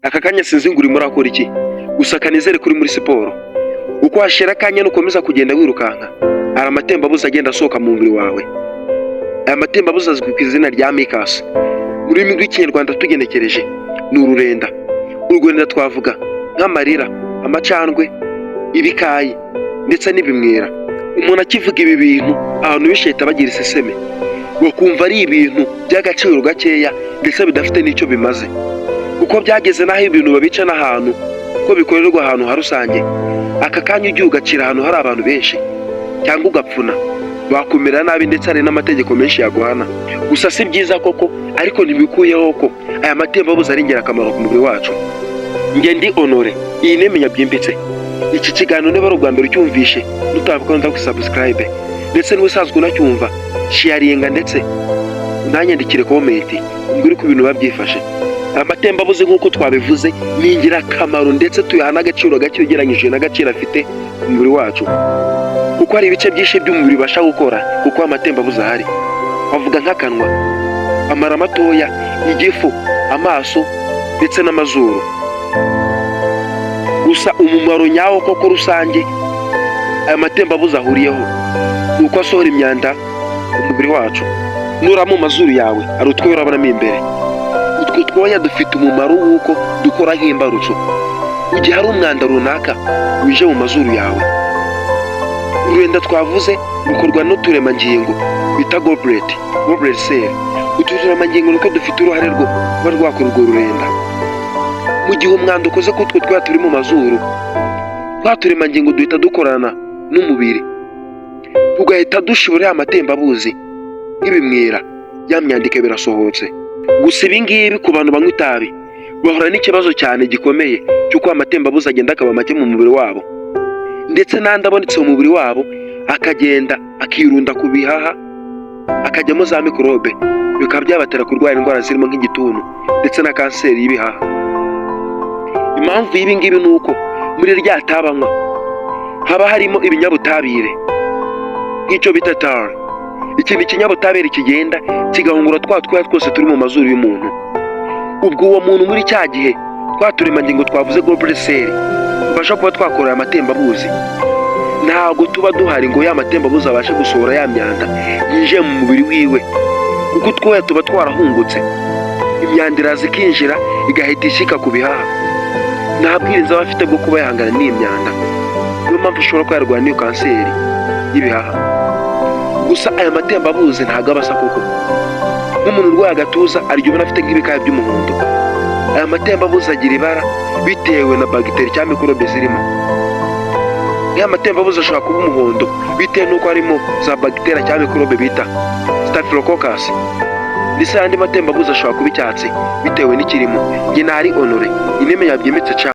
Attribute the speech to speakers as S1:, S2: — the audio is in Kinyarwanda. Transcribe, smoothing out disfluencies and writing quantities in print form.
S1: Aka kanya sinzi ngo urimo urakora iki, gusa kanizere ko uri muri siporo. Uko hashira akanya nukomeza kugenda wirukanka, hari amatembabuzi agenda asohoka mu mubiri wawe. Aya matembabuzi azwi ku izina rya mucus. Mu rurimi rw'Ikinyarwanda tugenekereje ni ururenda. Urwenda twavuga nk'amarira, amacandwe, ibikayi ndetse n'ibimwira. Umuntu akivuga ibi bintu, abantu benshi bahita bagira iseseme, bakumva ari ibintu by'agaciro gakeya ndetse bidafite n'icyo bimaze, kuko byageze n'aho ibintu babica n'ahantu ko bikorerwa ahantu ha rusange. Aka kanya ugiye ugacira ahantu hari abantu benshi cyangwa ugapfuna, bakumira nabi, ndetse hari n'amategeko menshi yaguhana. Gusa si byiza koko, ariko ntibikuyeho ko aya matembabuzi ari ingirakamaro ku mubiri wacu. Njye ndi Honore, iyi ni Menya Byimbitse. Iki kiganiro niba ari ubwa mbere ucyumvishe, nutabikora subscribe, ndetse n'ubusanzwe unacyumva, sharinga ndetse unanyandikire comment umbwire uko ibintu biba byifashe. Amatembabuzi, nk'uko twabivuze, ni ingirakamaro ndetse tuyaha n'agaciro gake ugereranyije n'agaciro afite mu mubiri wacu, kuko hari ibice byinshi by'umubiri bibasha gukora kuko amatembabuzi ahari. Bavuga nk'akanwa, amara matoya, igifu, amaso ndetse n'amazuru. Gusa umumaro nyawo koko rusange aya matembabuzi ahuriyeho ni uko asohora imyanda mu mubiri wacu. Nura mu mazuru yawe hari utwoya urabonamo imbere. Utwo twoya dufite umumaro w'uko dukora nk'imbarutso. Mu gihe hari umwanda runaka wije mu mazuru yawe, ururenda twavuze rukorwa n'uturemangingo bita goblet cell. Utu turemangingo niko dufite uruhare rwo kuba rwakora urwo rurenda. Mu gihe umwanda ukoze kuri utwo twoya turi mu mazuru, twa turemangingo duhita dukorana n'umubiri, tugahita dushibura ya matembabuzi nk'ibimwira, ya myanda birasohotse. Gusa ibi ngibi, ku bantu banywa itabi bahura n'ikibazo cyane gikomeye cy'uko amatembabuzi agenda akaba make mu mubiri wabo, ndetse n'andi abonetse mu mubiri wabo akagenda akirunda ku bihaha, akajyamo za mikorobe, bikaba byabatera kurwara indwara zirimo nk'igituntu ndetse na kanseri y'ibihaha. Impamvu y'ibi ngibi ni uko muri rya tabi anywa haba harimo ibinyabutabire nk'icyo bita tar. Iki ni ikinyabutabire kigenda kigahungura twa twoya twose turi mu mazuru y'umuntu. Ubwo uwo muntu muri cya gihe twa turemangingo twavuze, goblet cell, tubasha kuba twakorera amatembabuzi, ntabwo tuba duhari ngo ya matembabuzi abashe gusohora ya myanda yinjiye mu mubiri wiwe, kuko utwoya tuba twarahungutse. Imyanda iraza ikinjira, igahita ishyika ku bihaha. Nta bwirinzi aba afite bwo kuba yahangana n'iyi myanda. Niyo mpamvu ushobora kuba yarwara n'iyo kanseri y'ibihaha. Gusa aya matembabuzi ntabwo aba asa koko. Nk'umuntu urwaye agatuza arya ubona afite nk'ibikaya by'umuhondo. Aya matembabuzi agira ibara bitewe na bagiteri cyangwa mikorobe zirimo. Nk'aya matembabuzi ashobora kuba umuhondo bitewe n'uko harimo za bagiteri cyangwa mikorobe bita staphylococcus, ndetse andi matembabuzi ashobora kuba icyatsi bitewe n'ikirimo. Njye nari Honore, Menya Byimbitse.